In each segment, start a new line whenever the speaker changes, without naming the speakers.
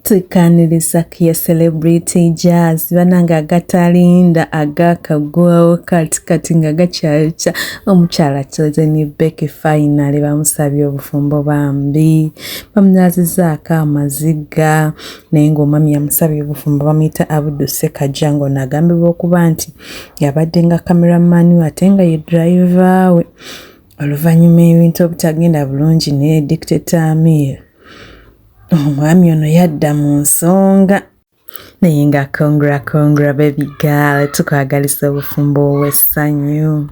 Tukaniriza ya Celebrity Jazz banange agatalinda agakaggwawo kati kati nga gakyayokya omukyala Chosen Becky finally bamusabye obufumbo bambi bamunaazizaako amaziga naye ng'omwami yamusabye obufumbo bamuyita Abdu Ssekajja ng'ono agambibwa okuba nti yabadde nga cameraman we ate nga ye driver we oluvannyuma ebintu obutagenda bulungi ne Dictator Amir omwami ono yadda mu nsonga naye nga congra congra baby girl tukwagalisa obufumbo obw'essanyu.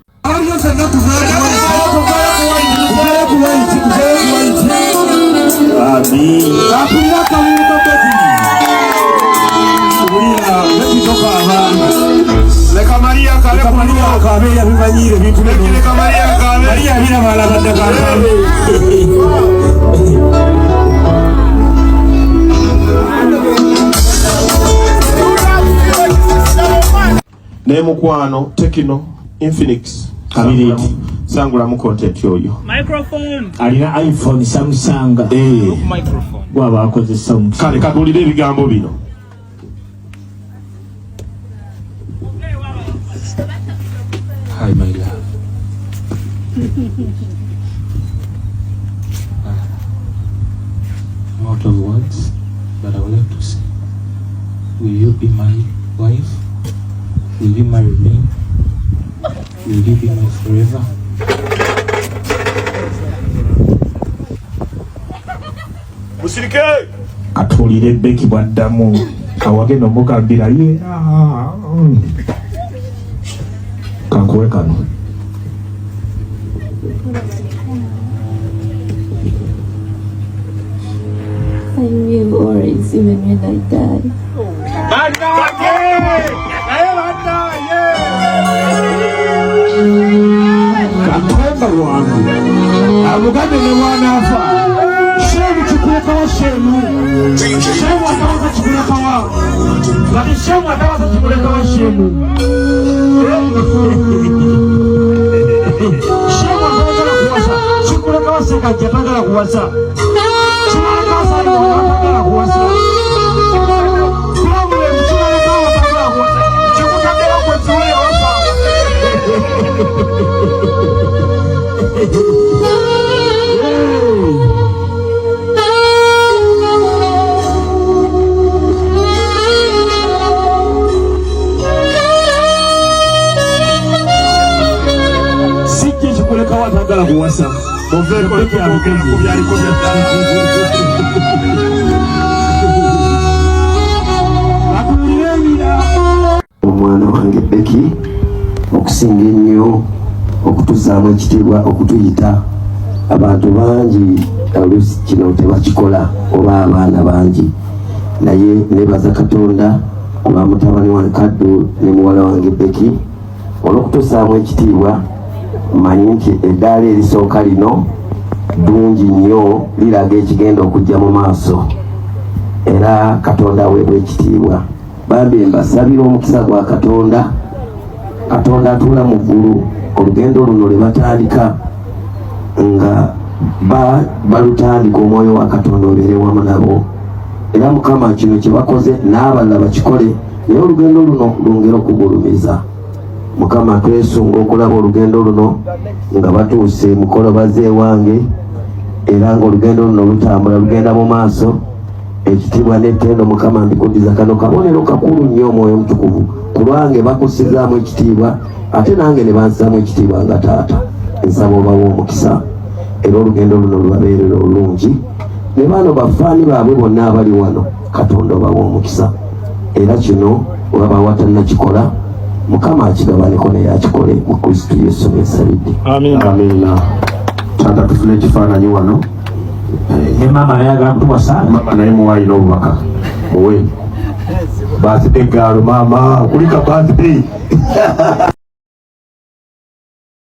Leka Maria akabe yabimanyiire ebintu bino. Maria biraba alaba ddagala.
Naye mukwano Tecno Infinix
Kabiriiti.
Sangulamu content oyo.
Microphone.
Alina iPhone, Samsung.
Eh.
Gwaba akozesa omuti.
Kale katulire ebigambo bino.
Hi, my love. I'm out of words, but I would like to say, will you be my wife? Will you marry me? Will you be my forever?
Musirike!
Katuulire Becky bw'addamu awagenda omugambira ye kankuwe kano.
I will always, even when I die.
Katonda wange amugambe ne bw'anaafa Shemu kikulekawa Shemu Shemu atawasa kikulekawa kati Shemu atawasa kikulekawa Shemu Shemu atawasa kuwasa kikulekawa Sekajja tagala kuwasa kibalekawa Salimoni atagala kuwasa Problem kibalekawa atagala kuwasa kikutagala gwe kiwe yawasa. Sijja kikulekawo atagala kuwasa.
Muveeko ku byaliko bya ddala.
Atuulire ebira.
Omwana wange Becky okusinga ennyo okutuzaamu ekitiibwa okutuyita abantu bangi oluusi kino tebakikola oba abaana bangi naye nebaza Katonda olwa mutabani wange Kaddu ne muwala wange Becky olw'okutusaamu ekitiibwa. Mmanyi nti eddaala erisooka lino ddungi nnyo liraga ekigenda okujja mu maaso era Katonda aweebwa ekitiibwa. Bambi mbasabira omukisa gwa Katonda. Katonda atuula mu ggulu olugendo luno lwe batandika nga balutandika omwoyo wa Katonda obeere wamu nabo era Mukama kino kye bakoze n'abalala bakikole naye olugendo luno lwongere okugulumiza. Mukama twesunga okulaba olugendo luno nga batuuse mukolo bazze ewange era ng'olugendo luno lutambula lugenda mu maaso. Ekitiibwa n'ettendo Mukama mbikuddiza. Kano kabonero kakulu nnyo omwoyo omutukuvu ku lwange bakussizaamu ekitiibwa ate nange ne bansizaamu ekitiibwa nga taata. Nsaba obawe omukisa era olugendo luno lubabeerere olulungi ne bano bafaani baabwe bonna abali wano Katonda obawe omukisa era kino waba watannakikola Mukama akigabaneko naye akikole mu Kristo Yesu mwensabidde.
Amiina. Amiina. Taata tufune ekifaananyi wano.
Ne maama naye agala kutuwasa.
Maama naye muwe alina obubaka. Muwe. Birthday girl maama kulika birthday.